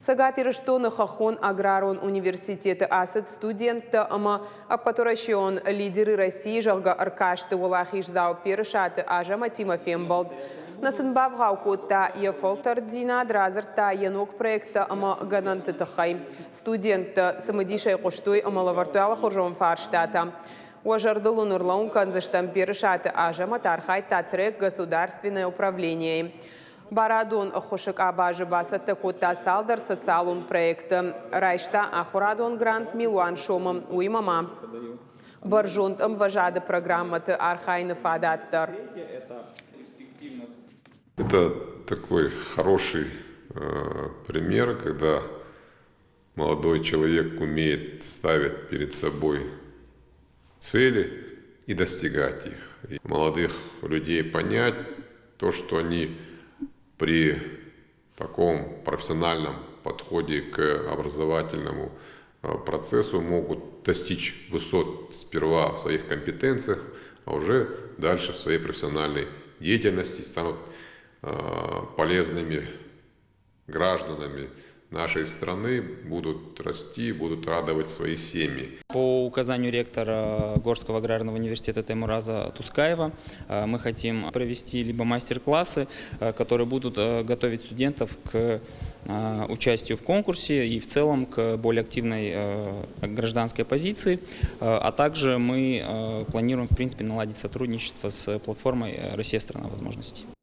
Цӕгат Ирыстоны хӕххон аграрон университеты ацыд студенттӕ ӕмӕ ӕппӕтуӕрӕсеон «Лидеры России», зӕгъгӕ, ӕркасты уӕлахиздзау Перысаты Азӕмӕтимӕ фембӕлд. Нӕ сын бавгъау кодта йӕ фӕлтӕрддзинад, радзырдта йӕ ног проекттӕ ӕмӕ гӕнӕнты тыххӕй. Студенттӕ цымыдисӕй хъуыстой ӕмӕ лӕвӕрдтой алыхуызон фарстатӕ. Уӕ зӕрдыл уын ӕрлӕууын кӕндзыстӕм, Перысаты Азӕмӕт архайдта трек «Государственное управление»-йы. Барадон ӕххуысы къабазы бацӕттӕ кодта цалдӕр социалон проекты, райста ахуырадон грант милуан сомы, уыимӕ ма бӕрзонд ӕмвӕзады программӕты архайыны фадат дӕр. Это такой хороший пример, когда молодой человек умеет ставить перед собой цели и достигать их. И молодых людей понять то, что они при таком профессиональном подходе к образовательному процессу могут достичь высот сперва в своих компетенциях, а уже дальше в своей профессиональной деятельности станут полезными гражданами нашей страны, будут расти, будут радовать свои семьи. По указанию ректора Горского аграрного университета Таймураза Тускаева мы хотим провести либо мастер-классы, которые будут готовить студентов к участию в конкурсе и в целом к более активной гражданской позиции, а также мы планируем, в принципе, наладить сотрудничество с платформой «Россия – страна возможностей».